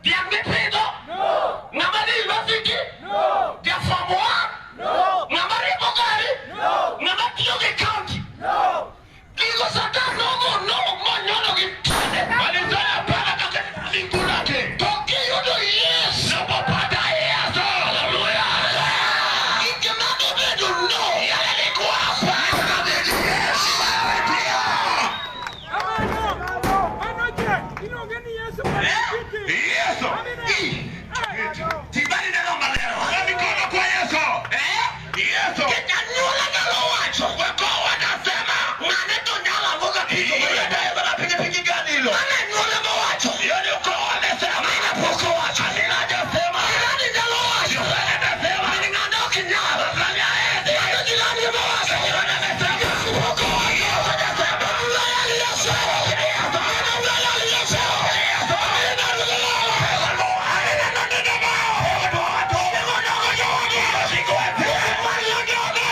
Dhiang' mipidho? No. Ng'ama dhi university? No. Ja form one? No. Ng'ama riembo gari? No. Ng'ama tiyo gi county? No. Gigo Satan nogo no monyono gi tiende. Walizaa hapana katika wingu lake. To kiyudo Yesu, Unapopata Yesu, haleluya. Gik magobedo no, yale yalikuwa hapana, bed yes. ndio. Yesu. Tibali neno malero. Kwa mikono kwa Yesu. Eh? Yesu. Nikech anyuola nyalo wacho. Wakoo wanasema Ng'ane to nyalo ang'o ga piko. hiyo dereva la pikipiki gani hilo? Mano anyuola mowacho. Hiyo ni ukoo wamesema. Amina pok owacho. Amina hajasema. Jirani nyalo wacho. Jirani anasema. Min ng'ane ok nyal. Fulani haendi. Mano jirani emowacho. Jirani amesema. Yesu pok owacho. Yesu hajasema. Ulaya Yesu. Amina ulaya Yesu. Amina ulaya. Amina noneno mao. Chiego nogo jogi. Mario jogi.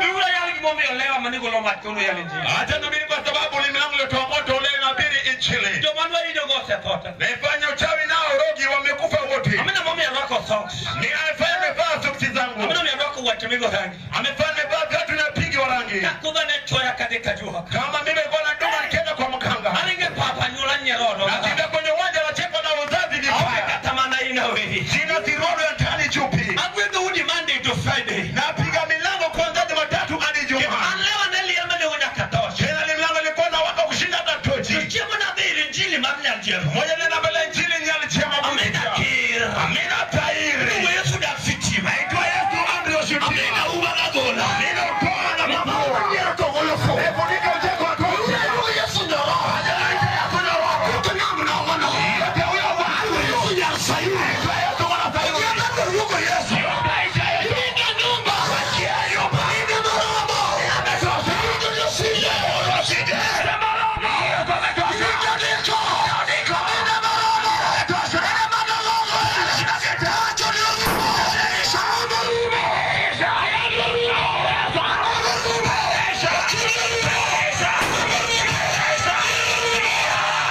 Iwuoyo yalo gimomiyo lewa manigolo mach kono yalo injili. Acha nubiri kwa sababu ulimi langu uliotoa moto ule nabiri injili. Joma nwainjogo osetho te. Naifanya uchawi nao rogi wamekufa wote. Amina momiyo arwako socks. Ni amefanya nimevaa soksi zangu. Amina omiyo arwako wuoche migo rangi. Amefanya nimevaa viatu na pigi wa rangi. Ka kudha ne chwoya kadhi ka juoka. Kama mimi nilikuwa naduma nikienda kwa mganga. Aringe pap anyuola nyiero Nakimbia kwenye uwanja nachekwa na wazazi Aonge vibaya. kata mana in aweyi. Sina tirodo ya tani chupi. Agwedho udi Monday to Friday. Napiga milango kuanzia Jumatatu hadi Ijumaa. An lewa ne liel manego nyaka toch. Tena ni mlango ilikuwa na waka kushinda hata tochi. To chiemo nadhi ir injili mar Nyaljiero. Moja nena mbele injili nyali chema Amina kusikia. kir. Amina tairi. Iluongo Yesu dak sitima. Naitwa Yesu Andrew Shutia. Amina uma gagola. Amina utoa na Mama mabua. nyiero to golo fu. Efunika ucheko wa tochi. Iluongo Yesu nyoro. Naita Yesu nyororo. To nam nogono. Yote huyo wa Yesu nyar Sayuni. Naitwa Yesu mwana Sayuni. Odhiambo luongo Yesu. Naita Yesu. Linda nyumba. Achia nyumba. Linda moromo. Ametosha. Linda nyosije. Usije. Yesu ametosha. Linda diko. Andiko. Linda moromo. Ametosha. Linda manologo. Acho ni orumo. Ago rumo. Ago rumo. Ago rumo. Kiro rumo.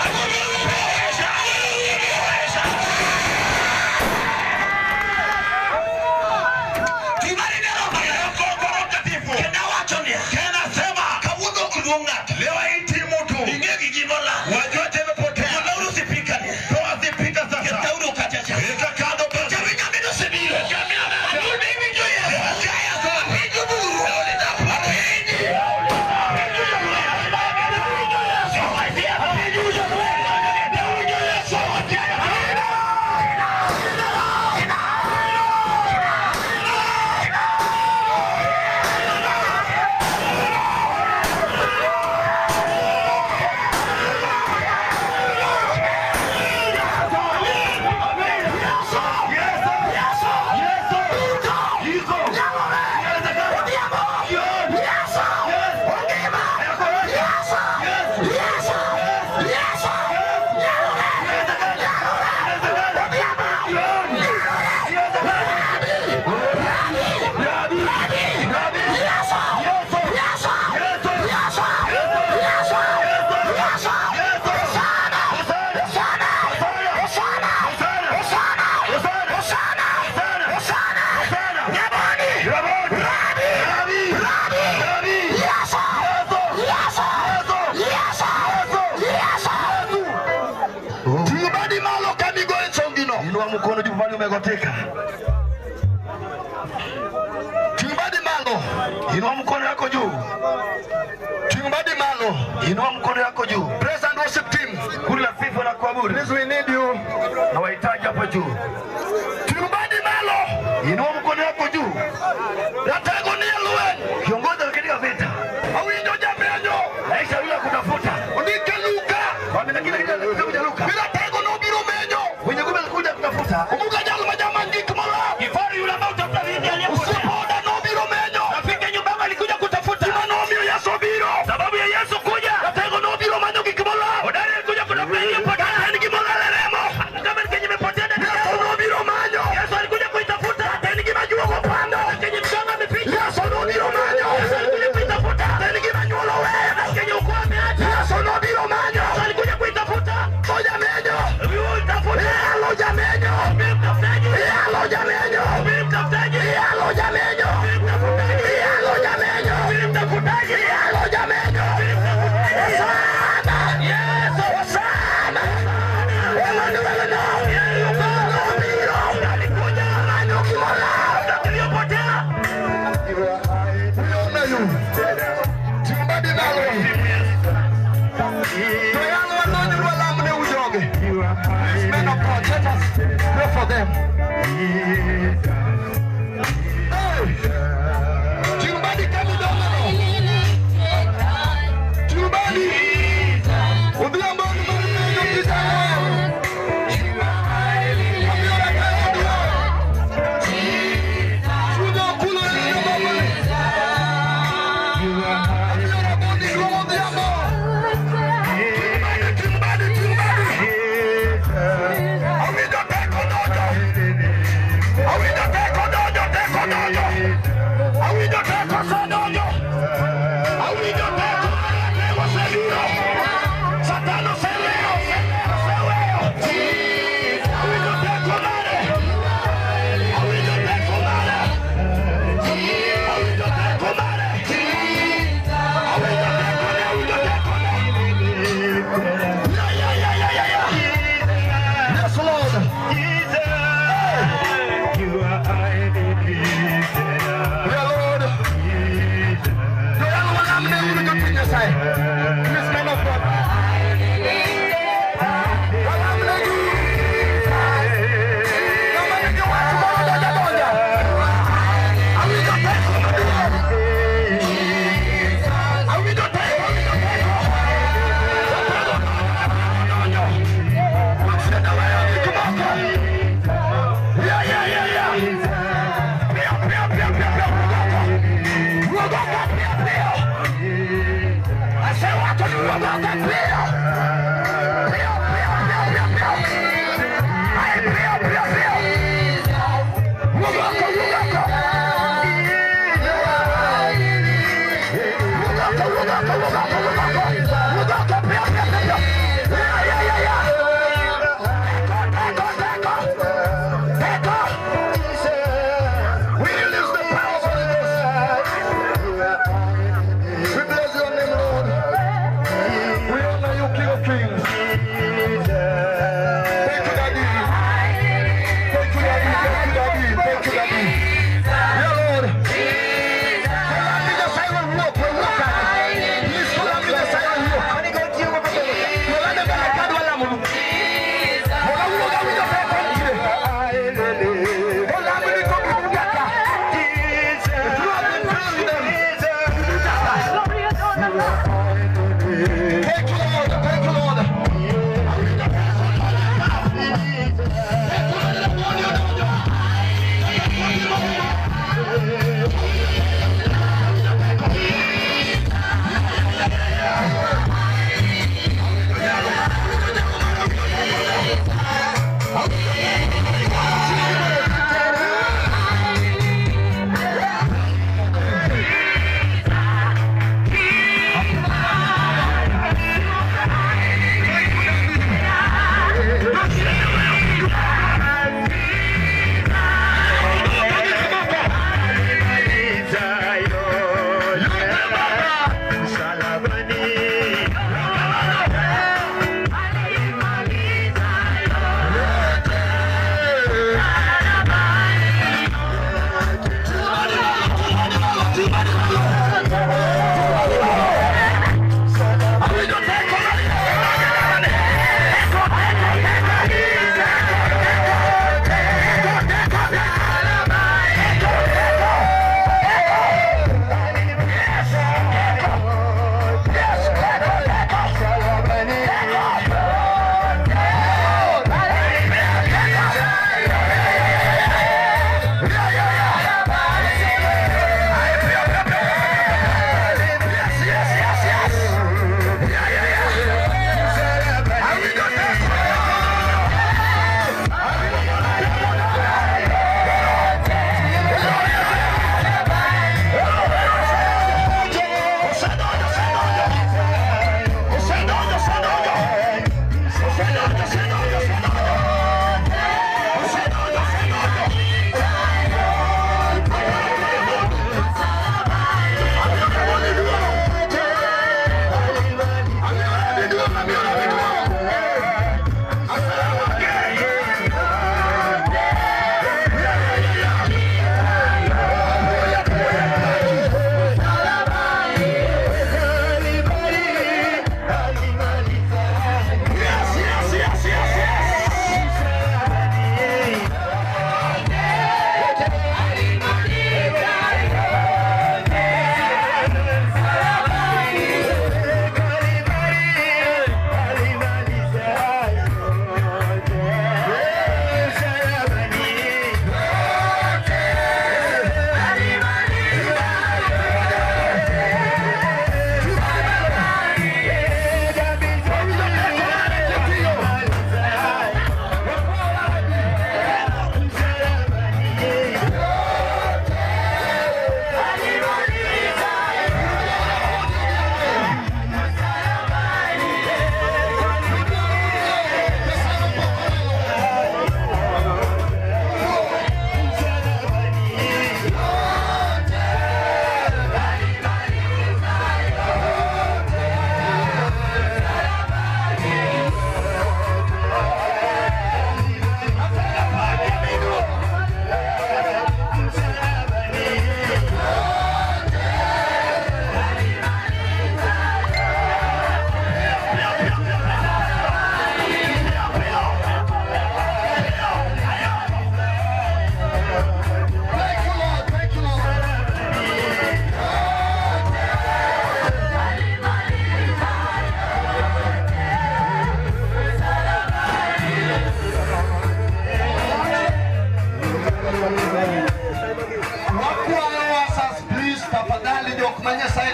Ago rumo. Ago rumo. Tibali ne romo. Kwa Roho Mtakatifu. Kendo awacho niya. Tena sema. Kawuono ok luong ng'ato. Leo haiti mtu. Ing'e gi gimolal. Wajua tumepotea. Golauru sipikani. Toa sipika sasa. Ketauru kacha cha. Weka kando basi. Chawi nyamin osebiro. Adul be iwinjo Yesu. Awinjo buru. Awinji. Awinjo jolweny. Awinjo Yesu. Awinjo jolweny. Awinjo Yesu. Tibadi malo kamigoyo chongino. Inua mkono juu pale umegoteka. Tibadi malo. Inua mkono yako juu. Tibadi malo. Inua mkono yako juu. Praise and worship team. Kundi la sifa na kuabudu. Please we need you. Na wahitaji hapa juu. Tibadi malo. Inua mkono yako juu. Ratego ni lweny. Kiongozi katika vita. Awinjo jamenyo. Maisha yule kutafuta. Ondike Luka. Wamenakili kitabu cha Luka. Ni ratego nobiro menyo. Wenye ngumi alikuja kutafuta. Omuga jal ma jaman gik molal. Kifaru yule ambaye utafuta vitu aliyepotea. Osiepoda nobiro menyo. Rafiki ya nyumbani alikuja kutafuta. Gima nomiyo Yesu obiro. Sababu ya Yesu kuja. Ratego nobiro manyo gik molal. Hodari alikuja kutafuta iliyopotea. En gimolal Let us pray for them. Hey! Ting badi kamidongo. Ting badi. Odhiambo ni mar menyo kijana. Amiora kayo duong'. Chunya okulo ne baba. Amiora bondi duong' Odhiambo. Ting badi, ting badi, ting badi. Awinjo teko donjo. Awinjo teko donjo, teko donjo. Awinjo teko osedonjo. Awinjo teko teko osebiro. Satan oseweyo, oseweyo, oseweyo. Awinjo teko mare. Awinjo teko mare. Awinjo teko mare. Awinjo teko ne, awinjo teko ne. Yeah, yeah, yeah, yeah, yeah, yeah. Yes, Lord. Yeah, Lord. Joyalo walamne uru jotich Nyasaye. Please come up front. Walamne gi. Ng'ama nigi wach moro donja donja. Awinjo teko maduong'. Awinjo teko, awinjo teko. Watego donjo. Machiegni weyo gik moko. Yeah. Piyo, piyo, piyo, piyo, piyo, wuog oko. Wuog oko piyo, piyo. Asewacho ni wuog oko piyo. Piyo, piyo, piyo, piyo, piyo. Ai, piyo, piyo, piyo. Wuog oko, wuog oko. Wuog oko, wuog oko, wuog oko, wuog oko. Wuog oko, piyo, piyo, piyo, piyo. Yeah. Teko, teko, teko. Teko. We release the power of Holy Ghost. We bless your name, Lord. We honor you,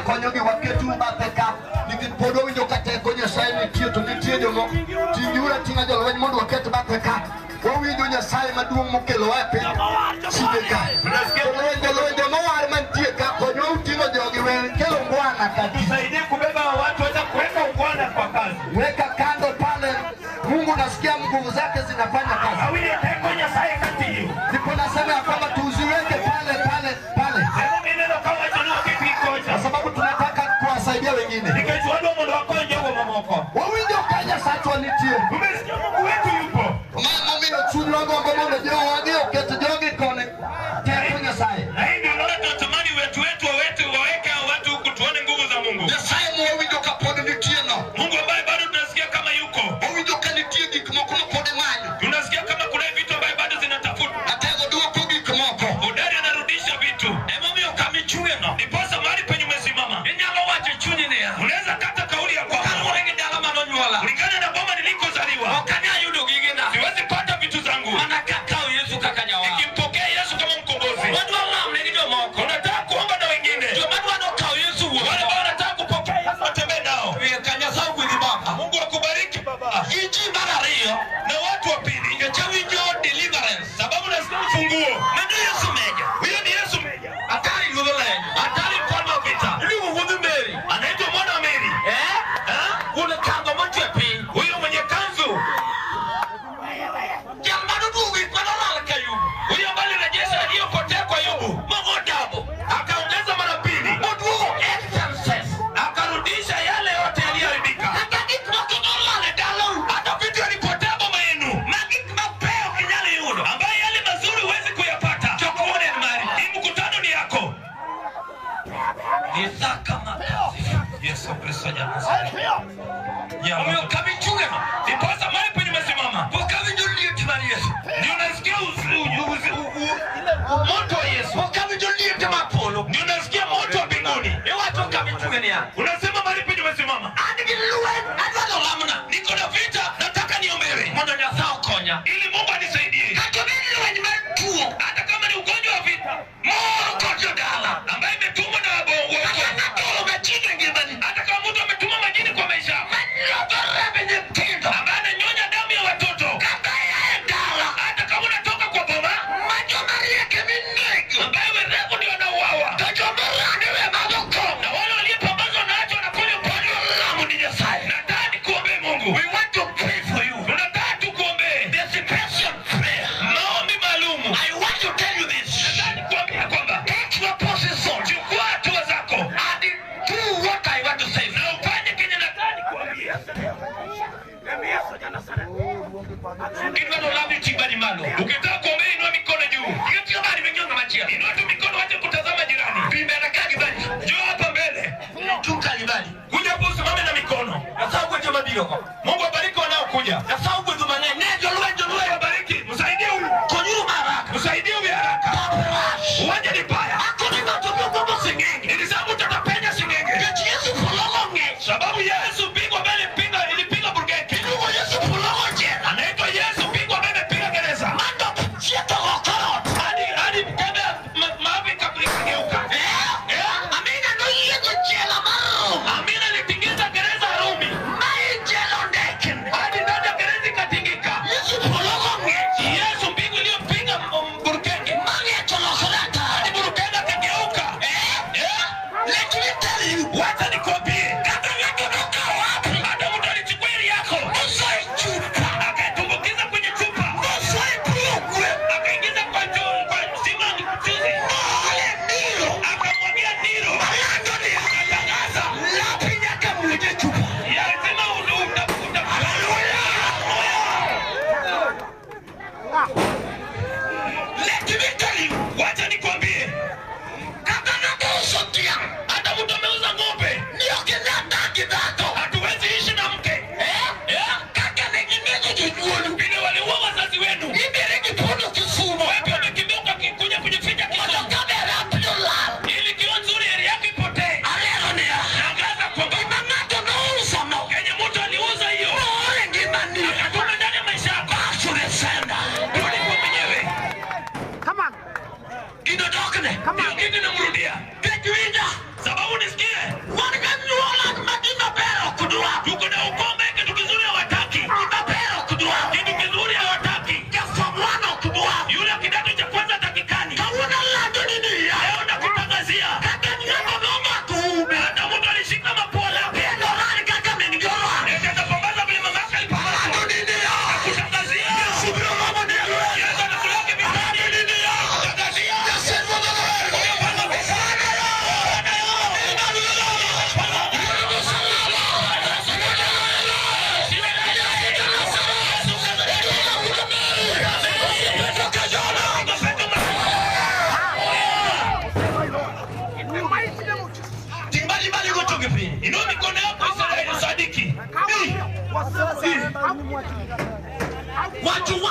konyogi waketu bathe ka nikech pod wawinjo ka teko Nyasaye nitie to nitie jomo ting'iuru ating'a jolweny mondo waket bathe ka wawinjo Nyasaye maduong' mokelowa e piny side ka jolweny jolweny joma owar mantie ka konywa uting'o jogi we kelo ngwana ka Tusaidie kubeba watu waweza kuweka ungwana kwa kazi. Weka kando pale. Mungu nasikia nguvu zake zinafanya kazi. Awinjo teko Nyasaye katiyo. Ndipo nasema ya kwamba tuziweke pale pale pale, Emomiyo ineno ka wacho ni waketgi kocha. kwa sababu tunataka kuwasaidia wengine. Nikech wadwa mondo wakony jogo mamoko. Wawinjo ka Nyasachwa nitie. Umesikia Mungu wetu yupo. Ma momiyo chunywa gombo mondo jowagi oket jogi koni teko Nyasaye. Na hii ndio Naona tunatamani wetu wetu waweke waweke hao watu huku tuone nguvu za Mungu. Nyasaye mwawinjo kapod nitie no. Mungu ambaye bado tunasikia kama yuko. Wawinjo ka nitie gik moko ma pod imanyo. Tunasikia kama kuna vitu ambayo bado zinatafutwa. Atego duoko gik moko. Hodari anarudisha vitu. Emomiyo kama ichung'eno Ndiposa mahali penye umesimama inyalo wacho e chunyi niya, unaweza kata kauli ya kwamba kaluwore gi dala manonyuola kulingana na boma nilikozaliwa ok anyal yudo gigena siwezi pata vitu zangu mana kakawo Yesu kaka jawar. nikimpokea Yesu kama mkombozi. Wadwa lamne gi jomoko Unataka kuomba na wengine joma dwa nokawo Yesu wale wuon ambao wanataka kupokea Yesu watembee nao. Ka Nyasaye ogwedhi baba. Mungu akubariki baba. Gi ji mar ariyo Na watu wa pili, nikech awinjo deliverance sababu nasikia ufunguo. mano Yesu meja Huyo ni Yesu meja, atari ruodh leny hatari mfalme wa vita, iluongo wuodh Meri anaitwa mwana wa Meri. eh Eh? wuon kandho mochwe piny Huyo mwenye kanzu, jal manoduogo gik manolal ka Ayubu huyo ambaye alirejesha aliyopotea kwa Ayubu, mogo dabo akaongeza mara pili, moduogo excelses akarudisha yale yote yaliyoharibika. kata gik moko nolal e dalau Hata vitu yalipotea boma yenu, ma gik mabeyo ok inyal yudo ambaye yale mazuri huwezi kuyapata. chokruono en mari Hii mkutano ni yako. Isaka makasi Yesu Kristo ja Nazareti. omiyo kama ichung'eno Ndiposa mahali penye umesimama pok awinjo liet mar Yesu ndio unasikia moto wa Yesu, pok awinjo liet mar polo ndio unasikia moto wa mbinguni. iwacho kama ichung'e niya Unasema mahali penye umesimama, an gi lweny adwa nolamna niko na vita, nataka niombewe mondo Nyasaye okonya ili Mungu anisaidie, kata obed lweny mar tuo hata kama ni ugonjwa wa vita moro kod jodala ambaye imetumwa na wabongo, kata ng'ato oro majini e ngimani hata kama mtu ametuma majini kwa maisha yako, manyodho rembe nyithindo ambaye ananyonya damu ya watoto, kata ia e dala hata kama unatoka kwa boma ma joma riek eminego ambaye werevu ndio wanauawa to joma rani we madho kong'o na wale waliopambazwa nacho wanakunywa pod walamo ni Nyasaye. Nataka nikuombee Mungu, We want to pray for you. tunataka tukuombee The special prayer. maombi maalumu. I want to tell you this. Nataka nikuambia kwamba Take your position chukua hatua zako and do what I want to say. na ufanye kenye nataka nikuambia. Kidwaro lami ting' badi malo. Ukitaka kuombea, inua mikono juu, Gitiyo badi ming'iyo ng'ama chielo. inua tu mikono, wache kutazama jirani. Bi mbele ka gi badi. Njoo hapa mbele, Chung' ka gi badi. kuja hapo, usimame na mikono. Nyasaye ogwedh joma biro go. Mungu abariki wanaokuja. Nyasaye ogwedhu mang'eny. Ne jolweny Mungu jolweny. abariki, msaidie huyu, Konyuru ma haraka. msaidie huyu haraka. Paprash. Uwanja ni paya, Akoni ng'ato biro gombo sing'enge. nilisema mtu atapenya sing'enge, Nikech Yesu fulogo ng'ech. sababu Yesu pigwa mbele, piga ilipiga burgeti. Iluongo Yesu fulogo jela. Anaitwa Yesu pigwa mbele, piga gereza. Mano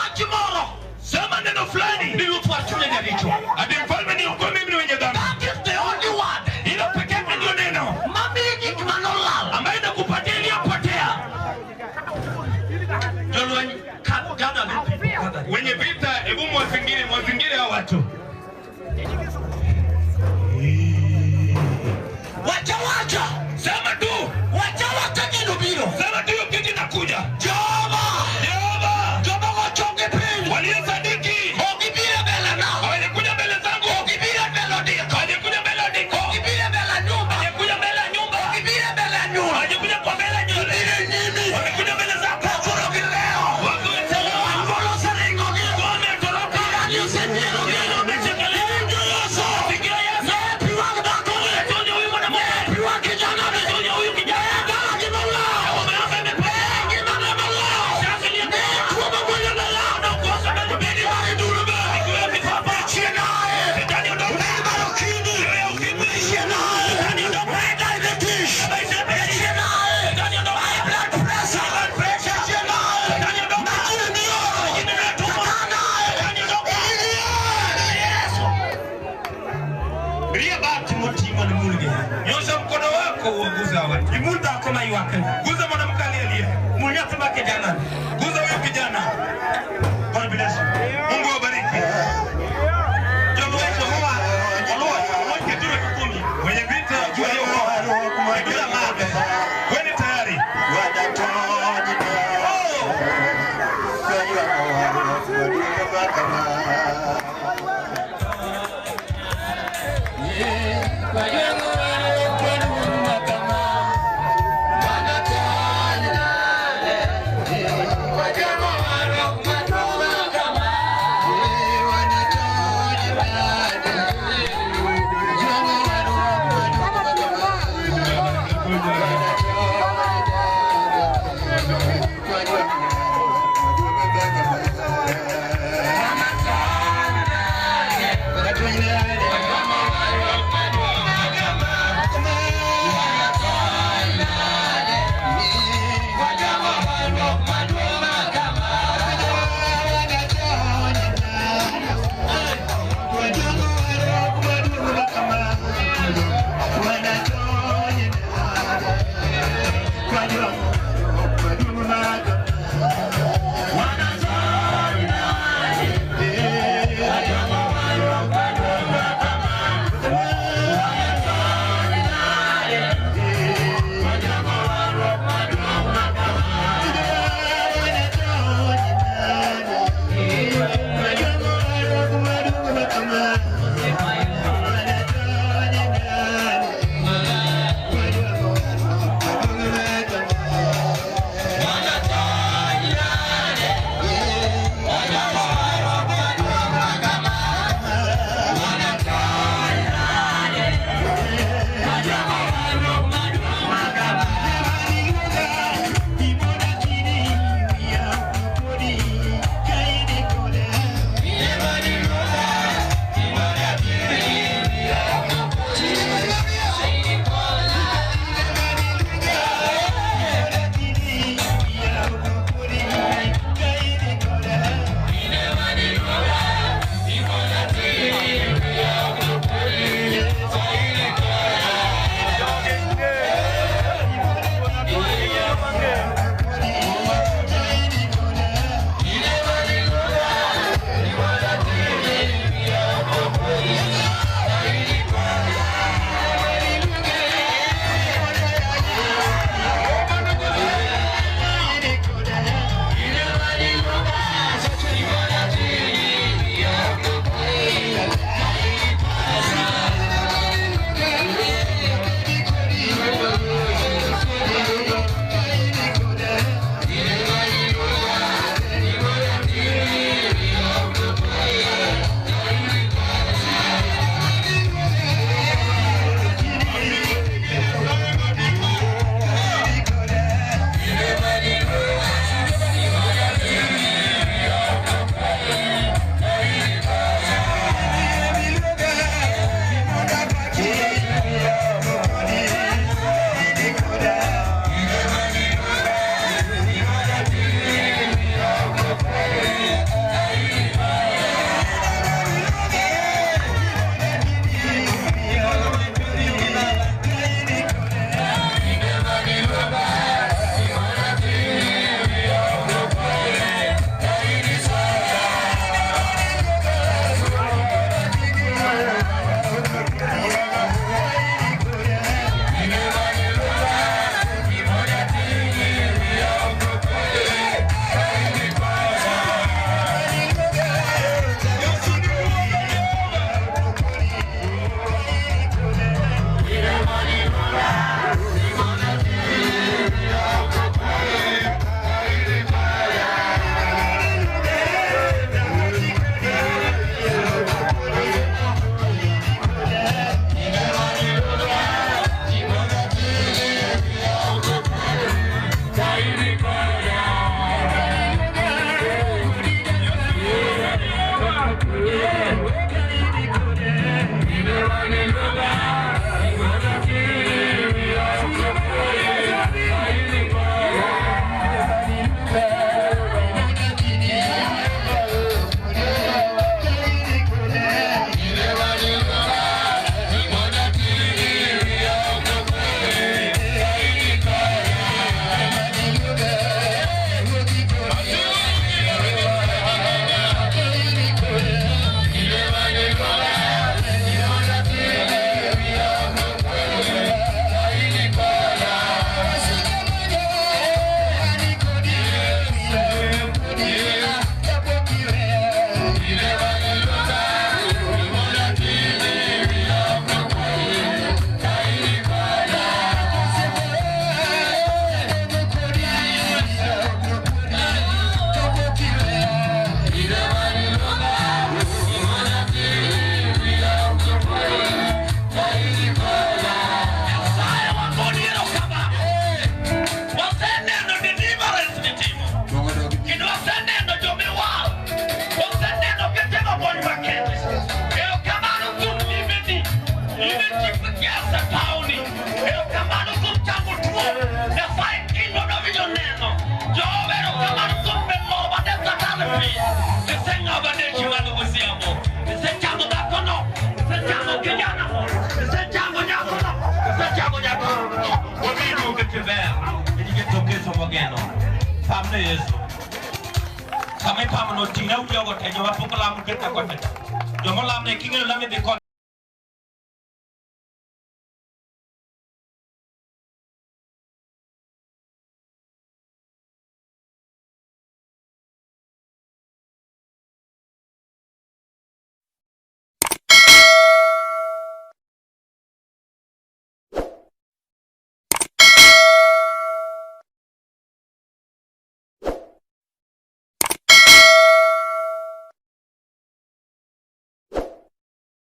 Wach moro. Sema neno fulani. Ni ruoth wachune jaricho. Ati mfalme niokoe mimi ni mwenye dhambi. That is the only word. Hilo pekee yake ndio neno Mamiyi gik manolal. ambayo inakupatia iliyopotea. Jolweny ka gather the people. Gather. Wenye vita, hebu mwazingire, mwazingire hao watu. Wacha wacha. Sema tu, Wacha wacha gino biro. sema tu hiyo kitu inakuja. Jehova. Jehova, Joma go chonge piny. waliosadiki Ok gibiro e mbele na. hawajakuja mbele zangu, Ok gibiro e mbele odiko. hawajakuja mbele ya odiko, Ok gibiro e mbele nyumba. hawajakuja mbele ya nyumba, Ok gibiro e mbele nyumba. hawajakuja kwa mbele ya nyumba, Gibiro e nyimi. wamekuja mbele zako. Koro gileo. Wakiwechelewa, Angolo oseringogi. wametoroka. Jirani osenyierogi. Wamechekelewa. Iwinjo Yesu. Sikia Yesu. Ne pi wang' dhakoni. Tuonye huyu mwanamke. Ne pi wang' kijanani. Tuonye huyu kijana. Ne dalagi molal. Mume wake amepotea. Ne ngimane molal. Shaka Ne iliyopotea. tuo magwenyo ne yaw. Unakosa mbele. Bedi mari dulbe. Ikiwa kifafa. Chie naye. Shetani ondoka. Ne mar okimi. Roho ya ukimwi. Chie naye. Shetani ondoka. Ne diabetes. Chie naye. Shetani ondoka. High blood pressure. Blood pressure. Chie naye. Shetani ondoka. Majini mioro. Majini yanatuma. Shetani naye. Shetani ondoka. Yesu. Rie bat moting'o ni mulgi. Nyosha mkono wako uwaguze hawa watu. Imul dhako ma ywak ni. Guza mwanamke aliyelia. Mul nyathi ma kijana ni. Guza huyu kijana. God bless you. Mungu awabariki. Jolweny oluwa oluwa oluwa keturu kuomi. Wenye vita waliokoa. Beduru amar. Kweni tayari. Thank you. Pamne Yesu. Kama ipamno ting'na jogo te, joma pok olam ket kocha cha. Joma olamne king'eyo lame dhi koni.